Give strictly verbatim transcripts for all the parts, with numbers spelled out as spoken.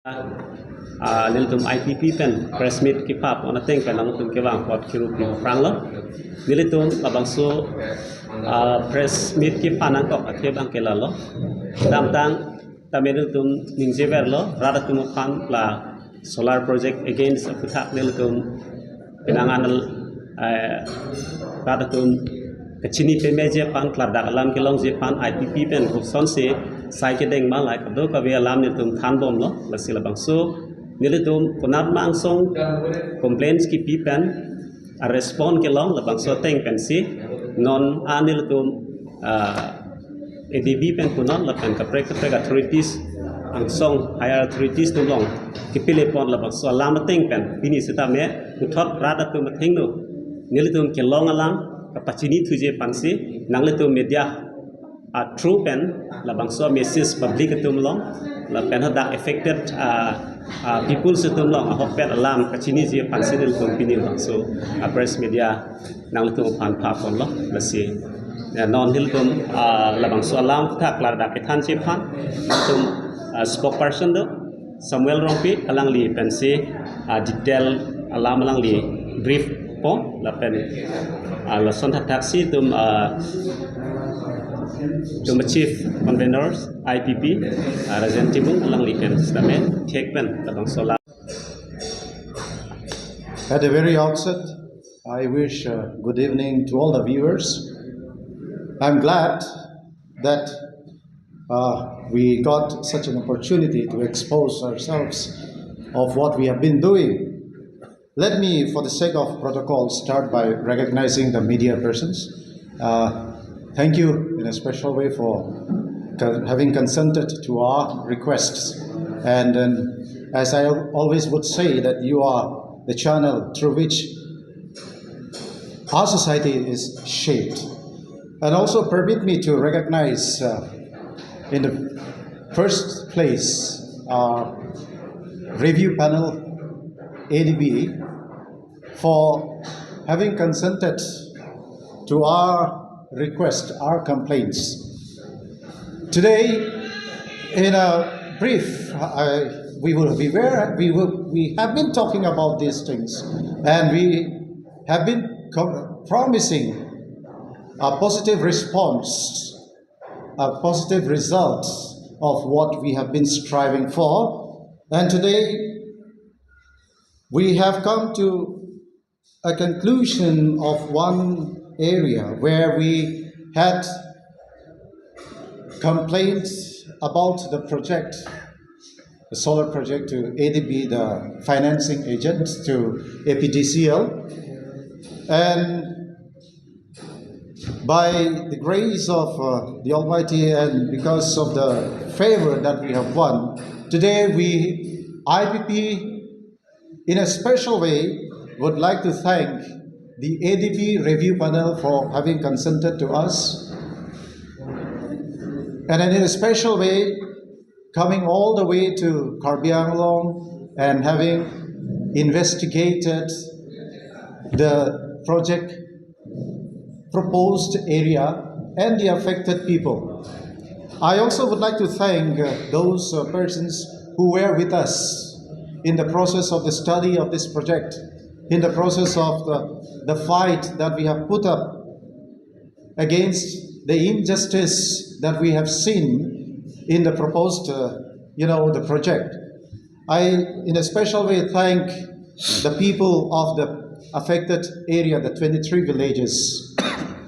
Ah, nelitum I P P pen press meet kepapon ateng pen nangtum kevang apot kiru pi pranglo. Nelitum labangso, ah, press meet kepa nangkok akhebang ke lalo. Damtang tame nelitum ningjeverlo, rat atum aphan la solar project against aputhak nelitum pinangan, eh, rat atum kachini pemeji aphan, klardak alam kelongji aphan I P P pen kosonsi sai kedeng ma lahai kadokave alam nelitum thanbomlo. Lasi labangso nelitum konatma angsong complaints kipi pen a respond kelong labangso ateng pensi non a nelitum, ah, A D B pen punon lapen kaprek kaprek authorities angsong higher authorities atum along kepilepon labangso alam ateng pen pini setame puthot rat atum athengno nelitum kelong alam kapachini thuji aphansi nanglitum media, ah, through pen labangso message public atum along lapen hadak affected, ah, ah, peoples atum along ahokpet alam kachiniji aphansi nelitum pini labangso, ah, press meet nanglitum aphan paponlo. Lasi, ya, non nelitum, ah, labangso alam aputhak klardak kethanji aphan nelitum, ah, spokesperson do Samuel Rongpi, alangli pensi, ah, detail alam alangli brief po lapen, ah, lason thakthaksi itum, ah, itum chief conveners I P P, ah, Rajen Timung, alangli pen statement thek pen labangso alam. At the very outset, I wish a good evening to all the viewers. I'm glad that, uh, we got such an opportunity to expose ourselves of what we have been doing. Let me, for the sake of protocol, start by recognizing the media persons. Uh, thank you in a special way for co- having consented to our requests. And, and as I al- always would say, that you are the channel through which our society is shaped. And also permit me to recognize, uh, in the first place, our review panel, A D B, for having consented to our request, our complaints. Today, in a brief, I, we will be very, we will, we have been talking about these things, and we have been com- promising a positive response, a positive result of what we have been striving for. And today, we have come to a conclusion of one area where we had complaints about the project, the solar project, to A D B, the financing agent, to A P D C L. And by the grace of, uh, the Almighty and because of the favor that we have won, today we, I P P, in a special way, would like to thank the A D B review panel for having consented to us. And then in a special way, coming all the way to Karbi Anglong and having investigated the project proposed area and the affected people. I also would like to thank, uh, those, uh, persons who were with us in the process of the study of this project, in the process of the, the fight that we have put up against the injustice that we have seen in the proposed, uh, you know, the project. I, in a special way, thank the people of the affected area, the twenty-three villages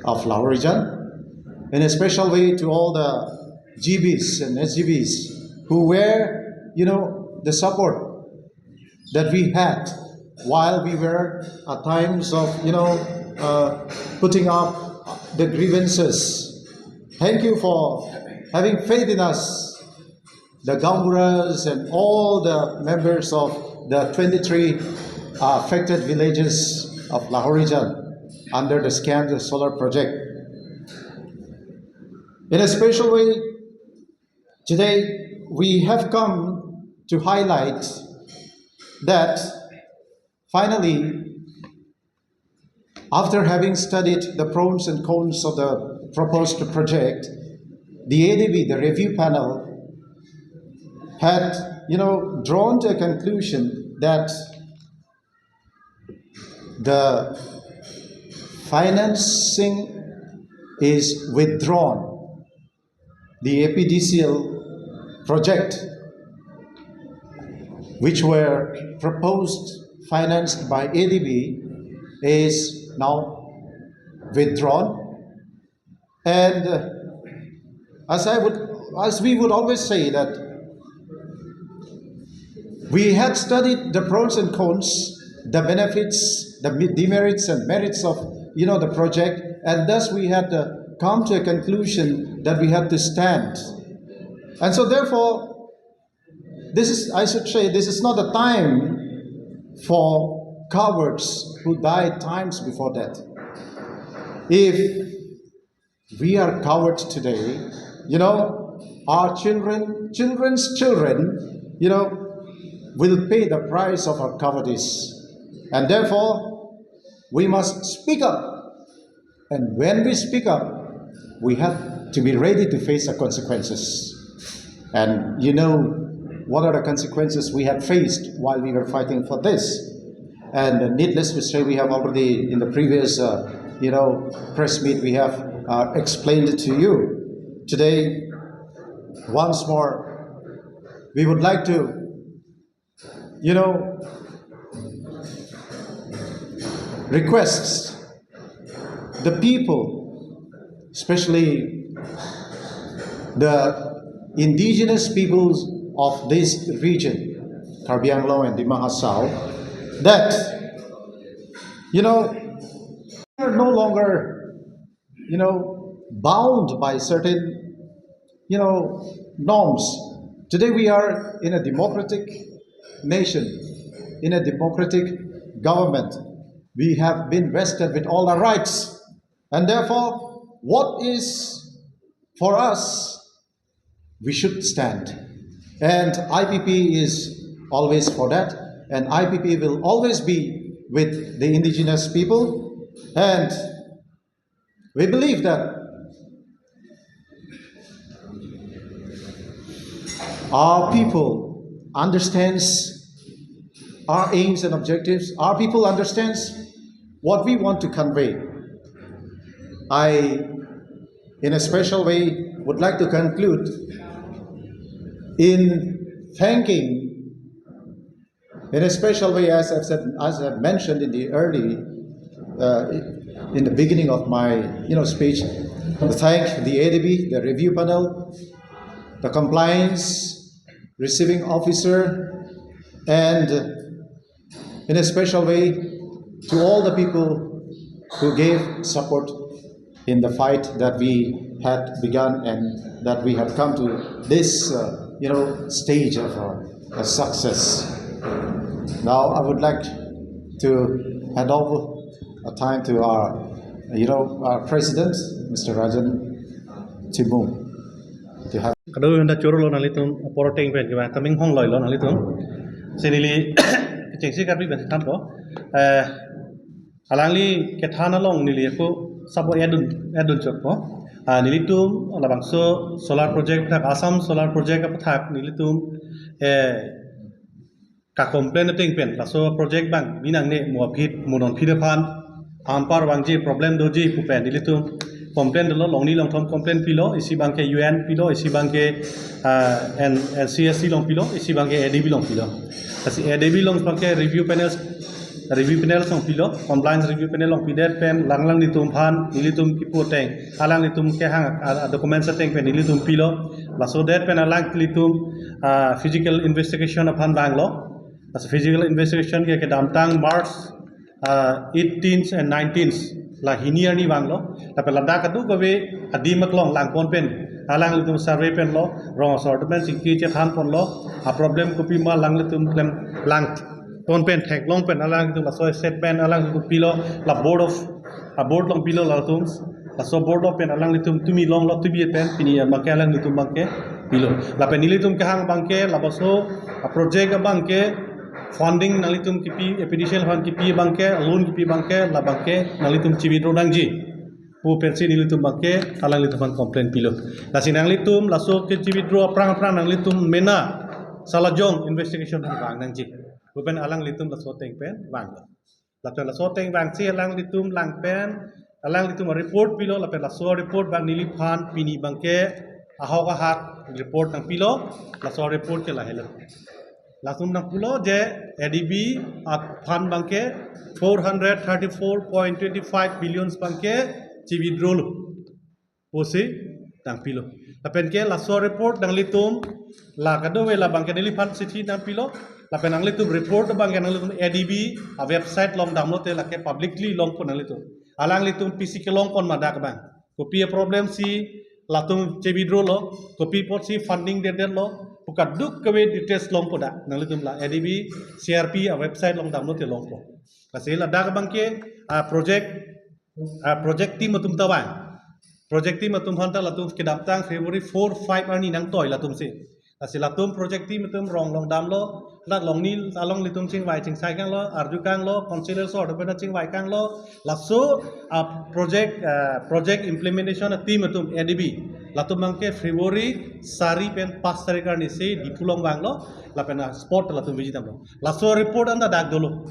of Lahorijan, in a special way to all the G Bs and S G Bs who were, you know, the support that we had while we were at times of, you know, uh, putting up the grievances. Thank you for having faith in us, the gaonburas and all the members of the twenty-three, uh, affected villages of Lahorijan under the scheme, the solar project. In a special way, today we have come to highlight that finally, after having studied the pros and cons of the proposed project, the A D B, the review panel, had you know, drawn to a conclusion that the financing is withdrawn. The A P D C L project, which were proposed, financed by A D B, is now withdrawn. And, uh, as I would, as we would always say that we had studied the pros and cons, the benefits, the me-, demerits and merits of, you know, the project, and thus we had, uh, come to a conclusion that we had to stand. And so therefore, this is, I should say, this is not a time for cowards who died times before that. If we are cowards today, you know, our children, children's children, you know, will pay the price of our cowardice. And therefore, we must speak up. And when we speak up, we have to be ready to face the consequences. And you know what are the consequences we have faced while we were fighting for this. And needless to say, we have already, in the previous, uh, you know, press meet, we have, uh, explained it to you. Today, once more, we would like to, you know, request the people, especially the indigenous peoples of this region, Karbi Anglong and Dima Hasao, that, you know, we are no longer, you know, bound by certain, you know, norms. Today we are in a democratic nation, in a democratic government. We have been vested with all our rights. And therefore, what is for us, we should stand. And I P P is always for that. And I P P will always be with the indigenous people. And we believe that our people understands our aims and objectives. Our people understands what we want to convey. I, in a special way, would like to conclude in thanking, in a special way, as I've said, as I've mentioned in the early, uh, in the beginning of my, you know, speech, to thank the A D B, the review panel, the compliance receiving officer, and in a special way to all the people who gave support in the fight that we had begun and that we have come to this, uh, you know, stage of a, a success. Now, I would like to hand over a time to our, you know, our president, Mister Rajan Timung, to have. Kado handa choro lo nanglitum apor ateng pen kevang taming hong loi lo nanglitum. Si neli kechengsi Karbi pen thanpo. Eh, alangli kethan along neli ako sabo edun, edun chokpo. Ah, nelitum labangso solar project aputhak, Assam solar project aputhak nelitum, eh, ka-complain ateng pen, laso project abang, mi nangne mo aphi, mo non aphi aphan, ampar vangji problem doji pu pen, nelitum complain dolo, longni longthom complain pilo, isi abangke U N pilo, isi abangke, ah, N-, N C S C along pilo, isi abangke A D B along pilo. Lasi A D B along abangke review panel, review panel along pilo, compliance review panel along pidet pen, alang alanglitum aphan, nelitum kipu ateng, alanglitum kehang a, a documents ateng pen nelitum pilo. Laso det pen alanglitum, ah, physical investigation aphan vanglo. Laso physical investigation ke kedamtang March, ah, eighteenth and nineteenth, la hini arni vanglo. Lapen ladak kadokave adim aklong langpon pen, alanglitum survey penlo, rong asor department chingki chethan ponlo, a problem kopi ma alanglitum klem langpon pen, theklong pen, alanglitum laso statement alanglitum pilo, la board of, a board along pilo latum, laso board along pen alanglitum tumi longlo, tumi pen pini abangke alanglitum abangke pilo. Lapen nelitum kehang abangke, labangso a project abangke funding nanglitum kipi, A P D C L aphan kipi abangke, loan kipi abangke, labangke nanglitum chi-withdraw nangji pu pensi nelitum abangke alanglitum aphan complain pilo. Lasi nanglitum laso ke chi-withdraw aphrang aphrang nanglitum mena Salajong investigation pen vang nangji pu pen alanglitum laso ateng pen vanglo. Lapen laso ateng vangsi alanglitum lang pen alanglitum report pilo, lapen laso report abang neliphan pini abangke ahok ahak report nangpilo. Laso report ke lahelo. Latum nangpulo je A D B aphan abangke four hundred thirty-four point twenty-five billions abangke chi-withdrawlo pusi nangpilo. Lapen ke laso report nanglitum la kadokave la abangke neliphan chithi nangpilo. Lapen nanglitum report abangke nanglitum A D B a-website along damlote lake publicly longpo nanglitum. Alanglitum pisi kelong pon ma dak abang, kopi a-problem si latum chi-withdrawlo, kopi apotsi funding dedetlo pu kadokave details longpo dak. Nanglitum la A D B C R P a-website along damlote longpo. Lasi ladak abangke a-project, a-project team atum ta vang. Project team atum aphanta latum kedamtang February four, five arni nangtoi latumsi. Lasi latum project team atum rong along damlo, dak Longni along ilitum chingvai chingsai kanglo, arju kanglo, council asor atum pen chingvai kanglo. Laso a-project, a-project implementation a-team atum A D B, latum abangke February sari pen pas tarik arnisi Diphu along vanglo, lapen a-spot latum visit damlo. Laso report anta dak dolo.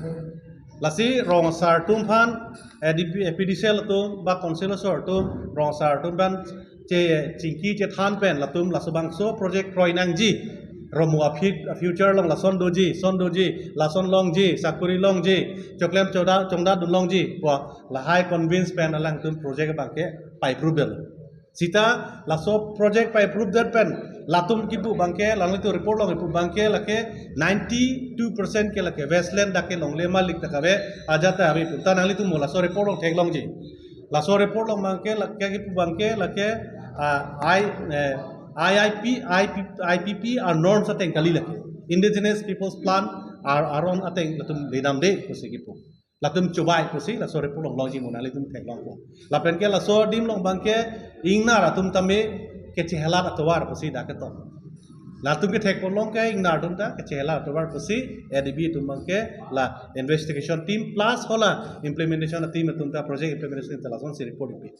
Lasi rong asar atum aphan, A D B, A P D C L atum ba council asor atum, rong asar atum aphan che chingki chethan pen latum laso bangso project kroi nangji, romo a-fit-, a-future along lason doji, son doji, lason longji, sakuri longji, choklem choda chongda dun longji pu lahai convince pen alangtum project abangke pai-approve det. Sita laso project pai-approve det pen latum kipu abangke, alanglitum report along kipu abangke lake ninety-two percent ke lake wasteland dak ke longle malik ta kave, ajat ta ave pu ta nanglitum mo laso report along theklongji. Laso report along abangke lake kipu abangke lake, ah, I, eh, I I P, I P, I P P a-norms ateng kali lake. Indigenous Peoples Plan ar-, aron ateng latum ledamde pusi kipu. Latum chubai pusi laso report along longji mo nanglitum theklongpo. Lapen ke laso adim along abangke ingnar atum tame kechehelat atovar pusi dak ketok. Latum kethek ponlong ke ingnar atum ta kechehelat atovar pusi A D B atum abangke la investigation team plus hala implementation team atum ta, project implementation team ta lasonsi report ipi.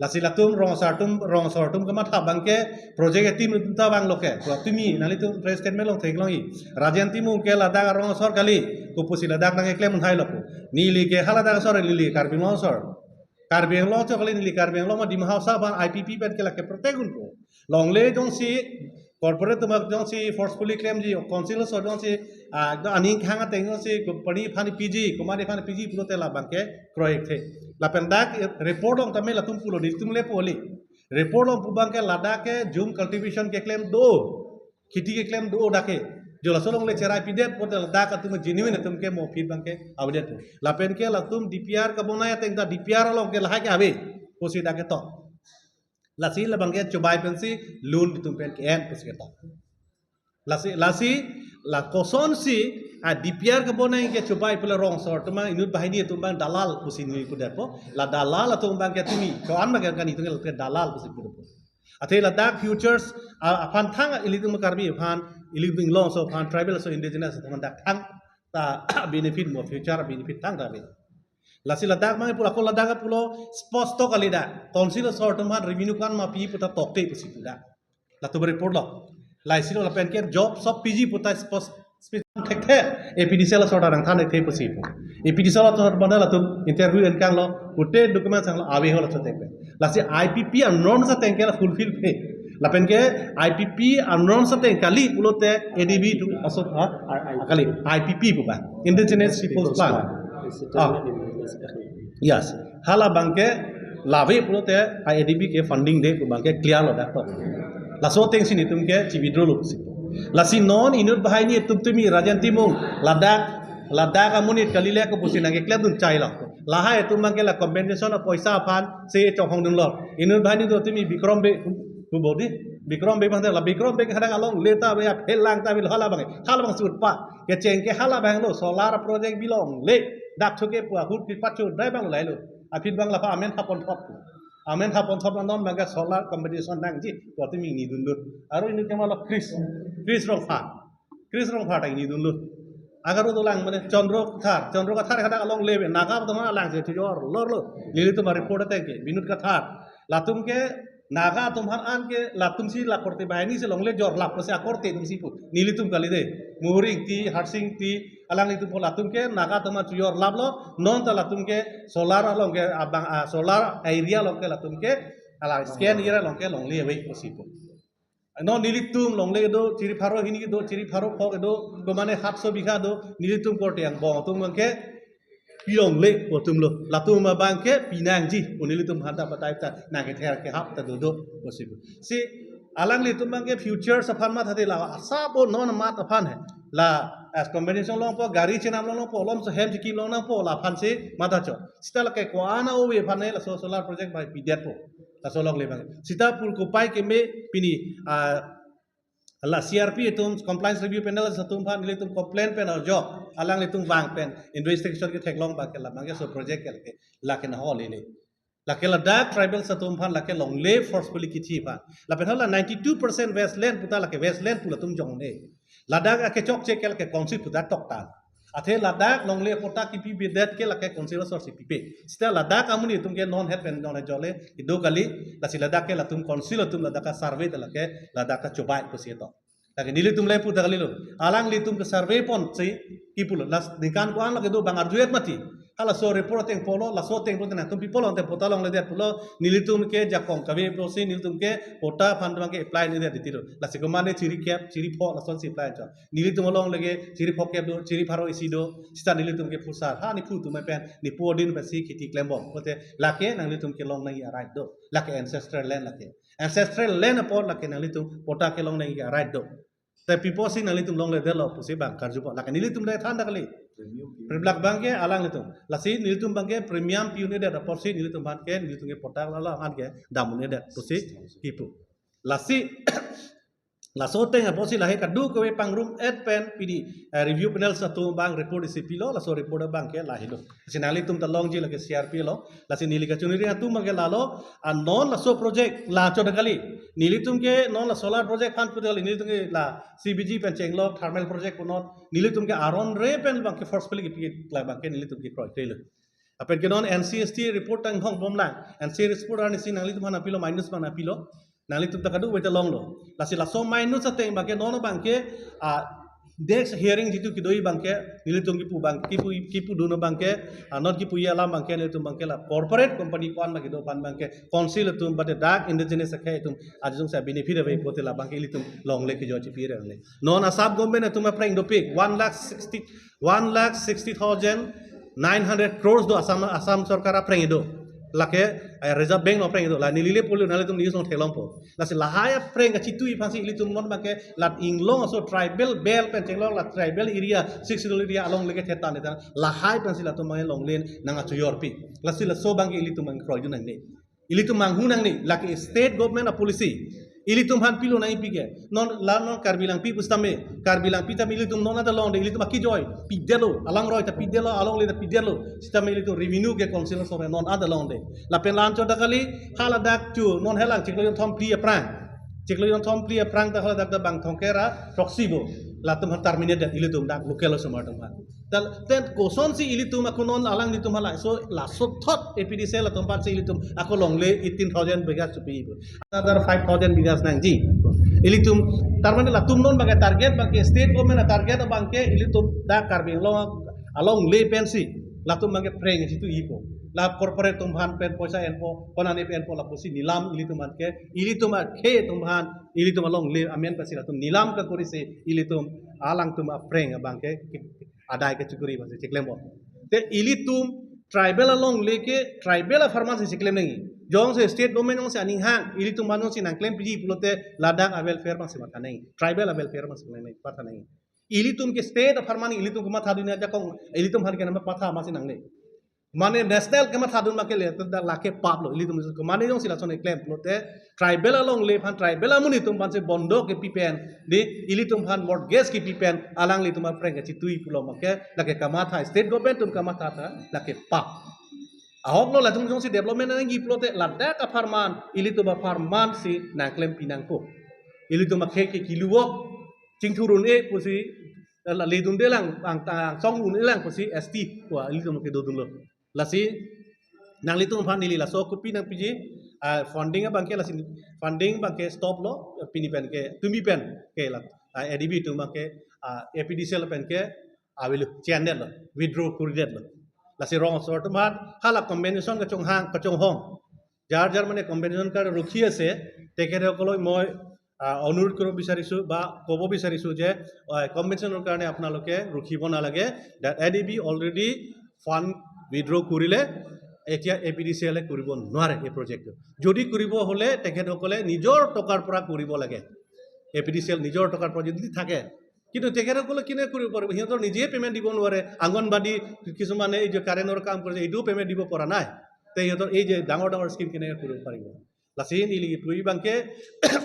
Lasi latum rong asar atum, rong asar atum kamatha abangke project a-team atum ta vanglo ke. Pu atumi nanglitum press statement along theklongji. Rajen Timung ke ladak arong asor kali, kopusi ladak nangkeklem un-hailo pu. Neli ke haladak asor, neli Karbi Anglong asor. Karbi Anglong chot kali, neli Karbi Anglong ma Dima Hasao aphan I P P pen ke lake protect unpo. Longle jongsi corporate atum jongsi forcefully klemji, council asor jongsi, ah, aning khang ateng jongsi company aphan piji, company aphan piji pulote labangke kroi-ikthe. Lapen dak report along tame latum pulo, nelitum le pu kali. Report along pu abangke ladak ke jhum cultivation keklem do, kheti keklem do dak ke. Jo laso along le cherai pidet pulote ladak atum genuine atum ke mo a-fit abangke avedet. Lapen ke latum D P R kabonai ateng ta D P R along ke lahai ke ave pusi dak ketok. Lasi labangke chubai pensi loan itum pen ke-en pusi ketok. Lasi, lasi la kosonsi a-D P R kabonai ke chubai pule rong asor atum, inut banghini atum abang dalal pusi neli pudetpo. La dalal atum abangke tumi ko-an abangke kani atum ke dalal pusi pudetpo. Athe ladak futures a-, aphan thang ilitum Karbi aphan, ilitum Inglong aso aphan, tribal aso, indigenous atum aphan dak thang ta benefit mo, future benefit thang ta ave. Lasi ladak abang pulo, ako ladak pulo sposto kali dak. Council asor atum aphan revenue ko-an ma pi pu ta tokte pusi pu dak. Latum report lo. Laisi lo lapen ke job sob piji pu ta spos-, spos-, thekthe. A P D C L asor ta nangthan thekthe pusi pu. A P D C L asor mana latum interview en kanglo, pute document sanglo, ave ho laso ateng pen. Lasi I P P a-norms ateng ke la fulfill-the. Lapen ke I P P a-norms ateng kali pulote A D B atum asor, ha? Kali, I P P pu ba. Indigenous Peoples Plan. Ah. Yes. Hala abangke lave pulote A D B ke funding de pu abangke clear lo dak to. Laso atengsi nelitum ke chi-withdraw lo pusi. Lasi non inut banghini atum tumi Rajen Timung ladak, ladak amonit kali le kopusi nangkeklem dun chai lo. Lahai atum abangke la compensation apoisa aphan si chonghong dunlo. Inut banghini do tumi Bikrom Bey pu bodi. Bikrom Bey abang la Bikrom Bey ke hadak alongle ta ave, aphelang ta ave, hala abang. Hala abang sut pa. Kecheng ke hala abang lo, solar project bilongle. Dak thuke pu ahut pi pachu dai abang lailo. Aphi abang la pa amen hapon thop. Amen hapon thop non abangke solar compensation nangji. Pu tumi ni dunlo. Aro inut ke ma lo Chris. Chris Rongphar. Chris Rongphar ta ni dunlo. Agar dolang mane Chandra Kathar. Chandra Kathar hadak alongle ave. Naga atum alangsi thujor lorlo. Nelitum a-report ateng ke. Binod Kathar. Latum ke Naga atum aphan anke latum si la korte banghini si longle jorlap pusi akorte atum si pu. Nelitum kali de. Mohori Ingti, Harsing Ingti, alanglitum pu latum ke Naga atum aphan chojorlaplo, non ta latum ke solar along ke abang, ah, solar area along ke latum ke, ala scan area along ke longle ave pusi pu. Non nelitum longle do, chiri pharo hini do, chiri pharo phok do, ko mane hatso bigha do, nelitum korte angbong atum abang ke pilongle pu atum lo. Latum abang ke pinangji pu nelitum aphan ta patai ta nangkether kehap ta dodo pusi pu. Si alanglitum abang ke future aphan mathate la asap non amat aphan he. La as combination longpo, gari chenam longpo, lom so hem chikim long nangpo, laphan si matha chot. Sita lake ko-an ave aphan he laso solar project bai pidetpo. Laso longle abang. Sita pul kopai keme pini, ah, la C R P atum compliance review panel atum aphan nelitum complain pen ajok alanglitum vang pen investigation ketheklong abang ke labang ke so project ke lake, lake nahok lele. Lake ladak tribal atum aphan lake longle forcefully kithi aphan. Lapen hala ninety-two percent wasteland puta lake wasteland pu latum jongne. Ladak akechokche ke lake council puta toktan. Athe ladak longle patta kipi bidet ke lake council asor si pipe. Sita ladak amonit atum ke non het pen non jole ido kali, lasi ladak ke latum council atum ladak ka survey ta lake ladak ka chobai pusi to. Lake nelitum le puta kali lo. Alanglitum ke survey ponsi kipulo. Las ningkan ko-an lake do bang arjuet mati. Halaso report ateng polo, laso ateng polo nangtum pi polo, ateng patta longledet pulo, nelitum ke jakong kave pusi nelitum ke patta aphan abang ke apply nedet titilo. Lasi ko mane chiri kep, chiri phok lason si apply chot. Nelitum along lake chiri phok kep do, chiri pharo isi do, sita nelitum ke phusar. Ha nephu atum pen, nephu adin pensi kheti klembom. Pulote lake nanglitum kelong nangji a-right do. Lake ancestral land lake. Ancestral land apot lake nanglitum patta kelong nangji a-right do. Te pi apotsi nanglitum longledetlo pusi bang karjupo. Lake nelitum le than ta kali. Premium. Priblak abang ke alanglitum. Lasi nelitum abang ke premium pi un'edet apotsi nelitum aphan ke nelitum ke patta la la an ke dam un'edet pusi kipu. Lasi laso ateng apotsi lahei kadokave pangrum-et pen pini, eh, review panel atum abang report isi pilo, laso report abang ke lahelo. Si nanglitum ta longji lake C R P lo. Lasi neli kachoniri atum abang ke lalo, ah, non laso project la chot kali. Nelitum ke non la solar project aphan pu kali, nelitum ke la C B G pen chenglok thermal project pu non, nelitum ke aron re pen abang ke forcefully kipi labang ke nelitum ke kroikrelo. Lapen ke non N C S T report tang hongbomlang. N C S T report arnisi nanglitum aphan nangpilo, minus abang nangpilo. Nanglitum ta kadokave ta longlo. Lasi laso minus ateng abang ke non abang ke, ah, next hearing jitu kedo abang ke, nelitum kipu abang, kipu, kipudun abang ke, ah, non kipuji alam abang ke, nelitum abang ke la corporate company ko-an abang kedo aphan abang ke, council atum, but dak indigenous akhei atum, ajung sa benefit ave pulote labang ke ilitum longle kejoi chipi re longle. Non Assam government atum aphreng dopik, one lakh sixty, one lakh sixty thousand nine hundred crores do Assam, Assam sorkar aphreng do. Lake, eh, Reserve Bank along aphreng do. La neli le pulo nanglitum news along theklongpo. Lasi lahai aphreng kachitui aphansi ilitum non abang ke la inglong aso tribal belt pen chenglok la tribal area, Sixth Schedule area along lake thetan thetan. Lahai aphansi latum abang longlen nang achojorpi. Lasi laso abang ke ilitum abang kroidun nangne. Ilitum manghu nangne, lake state government a-policy. Ilitum aphan pilo nangpi ke. Non la non Karbi Langpi pusitame, Karbi Langpi tame ilitum non anta longde, ilitum akejoi pidetlo, alangroi ta pidetlo, alongle ta pidetlo. Sitame ilitum revenue ke council asor non anta longde. Lapen la-an chot ta kali, haladak chu, non helang chiklo jonthom phli aphrang. Chiklo jonthom phli aphrang ta haladak ta bang thomkep ra throksi bo. Latum aphan terminate det ilitum dak local osomar atum aphan. Tal, ten kosonsi ilitum ako non alanglitum hala so laso thot A P D C L atum aphansi ilitum ako longle eighteen thousand bighas chupi. Another five thousand bighas nangji. Ilitum, tar mane latum non abang ke target abang ke state government a-target abang ke ilitum dak Karbi Anglong alongle pensi latum abang ke phreng jitu ipo. La corporate atum aphan pen poisa enpo, konane pen enpo lapusi nilam ilitum aphan ke, ilitum akhei atum aphan, ilitum alongle amen pensi latum nilam kakorisi ilitum alangtum aphreng abang ke adai kachikuri pensi chiklempo. Te ilitum tribal alongle ke tribal apharman si chiklem nangji. Jongsi state government jongsi aning hang, ilitum aphan jongsi nangklempiji pulote ladak a-welfare abang si matha nangji. Tribal a-welfare abang si matha nangji, patha nangji. Ilitum ke state apharman ilitum kemathadun ajakong, ilitum aphan ke nama patha masi nangne. Mane national kemathadun abang ke le, te dak lake pap lo, ilitum ke mane jongsi lason klem pulote tribal alongle aphan, tribal amonit atum aphansi bondok kepi pen, di ilitum aphan mortgage kepi pen, alanglitum aphreng kachitui pulo abang ke, lake kamatha, state government atum kamatha ta, lake pap. Ahok lo latum jongsi development nangji pulote, ladak apharman, ilitum apharman si nangklempi nangpo. Ilitum akhei ke kilu-ok, chingthur un-e pusi, eh, la ledunde lang, ang, angsong un-e lang pusi S T, wa ilitum kedodunlo. Lasi, nanglitum aphan neli laso kopi nangpiji, Ah, funding abangke lasi funding abangke stop lo, pini pen ke, tumi pen ke la, ah, A D B atum abangke, ah, A P D C L pen ke avelo, channel lo, withdraw kuri det lo. Lasi rong asor atum aphan hala compensation kachonghang, kachonghong. Jar jar mane compensation karokhi ase, tekhetsoklo moi, ah, onurodh koribo bisariso ba kobo bisariso je, ah, compensation ৰ কাৰণে আপোনালোকে ৰখিব নালাগে। That A D B already fund withdraw কৰিলে, এতিয়া A P D C L এ কৰিব নোৱাৰে এই প্ৰজেক্টটো। যদি কৰিব হ'লে তেখেতসকলে নিজৰ টকাৰ পৰা কৰিব লাগে। A P D C L নিজৰ টকাৰ পৰা যদি থাকে, কিন্তু তেখেতসকলে কেনে কৰিব পাৰিব? সিহঁতৰ নিজে পেমেণ্ট দিব নোৱাৰে। অংগনবাদী কিছুমানে এই যে কাৰেণ্টৰ কাম কৰিছে, এইটোও পেমেণ্ট দিব পৰা নাই। তে সিহঁতৰ এই যে ডাঙৰ ডাঙৰ স্কিম কেনেকে কৰিব পাৰিব? Lasi neli kipu abangke,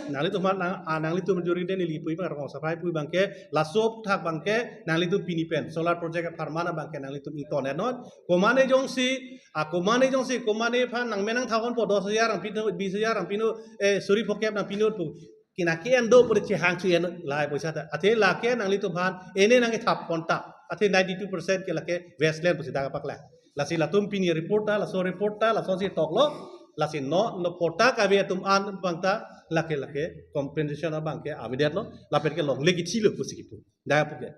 nanglitum aphan nang, ah, nanglitum juride neli kipu abang, rong asor aphan kipu abangke, laso aputhak abangke nanglitum pini pen solar project apharman abangke nanglitum ington-etnon. Komane jongsi, ah, komane jongsi, komane aphan nangmenang thaon po, dos hajar nangpinot, bis hajar nangpinot, eh, suri phokep nangpinot pu, kina ke-en do pu chehang chu en lahai poisa ta. Athe lake nanglitum aphan ene nangkethap ponta. Athe ninety-two percent ke lake wasteland pusi dak paklang. Lasi latum pini report ta, laso report ta, laso si toklo, lasi non, non patta kave atum an abang ta, lake lake compensation abangke avedet lo, lapen ke longle kithi lo pusi kipu. Dak puke.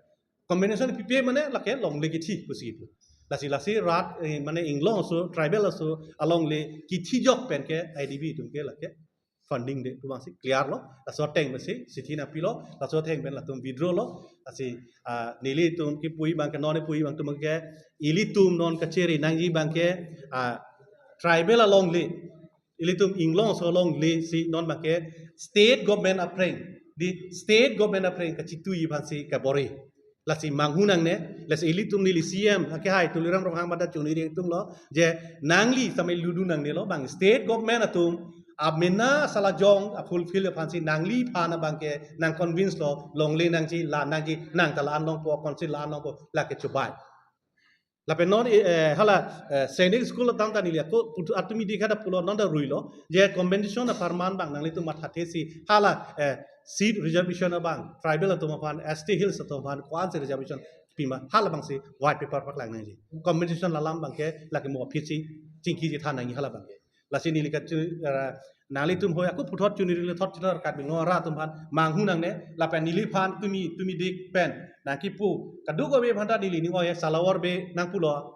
Compensation pipe mane lake longle kithi pusi kipu. Lasi lasi rat, eh, mane inglong aso, tribal aso, alongle kithi jok pen ke A D B atum ke lake funding de atum si clear lo, laso ateng pensi chithi nangpilo, laso ateng pen latum withdraw lo. Lasi, ah, nelitum kipu abangke, non kipu abang atum ke, ilitum non kacheri nangji abangke, ah, tribal alongle, ilitum inglong aso alongle si non abangke state government aphrang, di state government aphrang kachetui aphansi kabor-i. Lasi manghu nangne, lasi ilitum neli C M, akehai Tuliram Ronghang mada chuniri atum lo, je nangli samai ludu nangne lo, bang state government atum, amena salajong, a fulfill aphansi nangliphan abangke, nang convince lo, longle nangji, la nangji, nang ta la-an longpo, council la-an longpo, lake chubai. Lapen non, eh, hala, eh, Sainik School atum ta neli ako, putu atumi di kada pulo non ta ruilo, je compensation apharman abang nanglitum mathathe si, hala, eh, seat reservation abang, tribal atum aphan, S T Hills atum aphan, ko-ansi reservation pima, halabangsi white paper paklang nangji. Compensation alam abangke, lake mo aphi si, chingki si than nangji halabangke. Lasi neli kachu, eh, nanglitum hoi ako puthot chuniri le thot chithor Karbi Anglong arat atum aphan, manghu nangne, lapen neliphan tumi, tumi dik pen, nangkipu, kadokave aphan ta neli ning oi, salawar be nangpulo,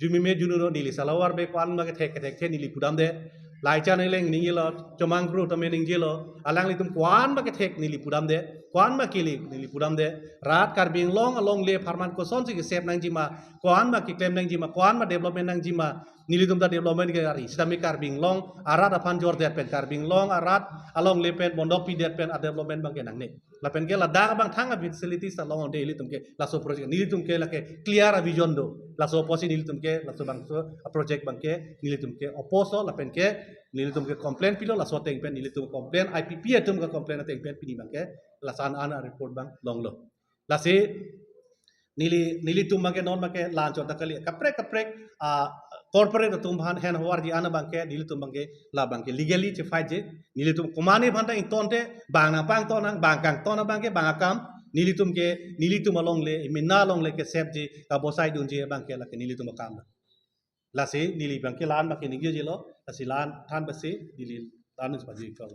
jumime jununo neli salawar be ko-an ma kethek kethek the neli pudamde. Laichan eleng ningjelo, chomang kru tame ningjelo, alanglitum ko-an ma kethek neli pudamde, ko-an ma kele neli pudamde. Rat Karbi Anglong alongle apharman kosonsi kesep nangjima, ko-an ma keklem nangjima, ko-an ma development nangjima, nelitum ta development ke ari. Sitame Karbi Anglong arat aphan jordet pen, Karbi Anglong arat alongle pen bondok pidet pen a development abangke nangne. Lapen ke ladak abang thang a facilities ta long-ong de ilitum ke laso project. Nelitum ke lake clear a vision do. Laso apotsi nelitum ke, laso abangso a project abangke nelitum ke oppose lo, lapen ke nelitum ke complain pilo, laso ateng pen nelitum complain, I P P atum ke complain ateng pen pini abangke laso an an a report abang longlo. Lasi neli, nelitum abangke non abangke la-an chot ta kali, kaprek kaprek, ah, corporate atum aphan hen havarji an abangke nelitum abangke labangke legally chefight-ji, nelitum komane aphan ta ingtonte, bang nangpangton nang, bang kangton abangke bang akam, nelitum ke, nelitum alongle, mena alongle kesepji, kabosai dunji abangke lake nelitum akam. Lasi neli abangke la-an abangke ningjelo, lasi la-an than pensi neli la-an nus paji kau.